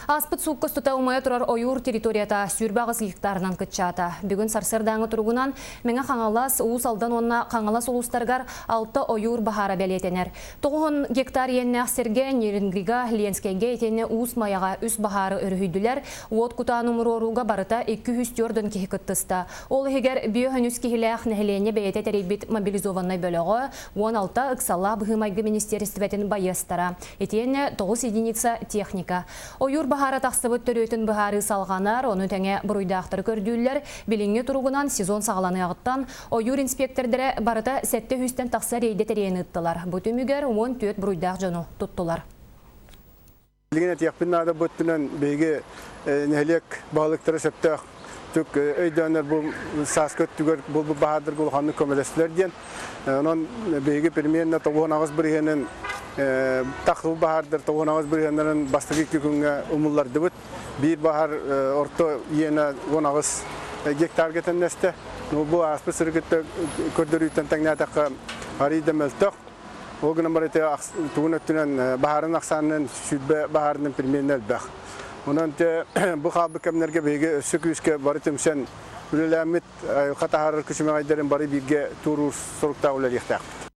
Ааспыт суукка устата умайа турар ойуур территорията 28 гектарынан кыччаата. Бүгүн сарсыардааҥы туругунан Мэҥэ Хаҥалас, Уус Алдан уонна Хаҥалас улуустарыгар алта ойуур баһаара бэлиэтэнэр. 90 гектар иэннээх сиргэ Нерюнгрига, Ленскэйгэ итиэннэ Уус Майаҕа үс баһаары өрүһүйдүлэр. Уот кутаан умуруорууга барыта 204 киһи кыттыста. Ол иһигэр 53 киһилээх нэһилиэнньэ бэйэтэ тэрийбит мобилизованнай бөлөҕө, 16 ыксаллаах быһыы-майгы министиэристибэтин байыастара. Итиэннэ 9 единица техника. Ойуур баһаара тахсыбыт төрүөтүн быһаарыы салҕанар, ону тэҥэ буруйдаахтары көрдүүллэр. Билиҥҥи туругунан сезон саҕаланыаҕыттан ойуур инспиэктэрдэрэ барыта 700-тэн тахса рейдэ тэрийэн ыыттылар. Бу түмүгэр 14 буруйдаах дьону туттулар. Билигин этиэхпин наада бу өттүнэн биһиги нэһилиэк баһылыктара сөптөөх түк өйдөөнөр бу сааскы өттүгэр буолбут баһаардарга улаханнык көмөлөстүлэр диэн. Онон биһиги примерно 98 бырыһыанын тахсыбыт баһаардар 98 бырыһыаннарын бастакы икки күҥҥэ умуллардыбыт. Биир баһаар орто иэнэ 18 гектарга тэннэстэ. Бу ааспыт сырыгытта көрдөрүүттэн тэҥнээтэххэ арыый да мөлтөх. Ол гынан баран ити тугун өттүнэн баһаарын ахсаанынан 20 баһаарынан примерно элбэх. Онон бу хаалбыт кэмнэргэ биһиги өссө күүскэ бары түмсэн үлэлээммит айылҕа таһаарар күчүмэҕэйдэрин бары бииргэ туоруур соруктаах үлэлиэхтээхпит.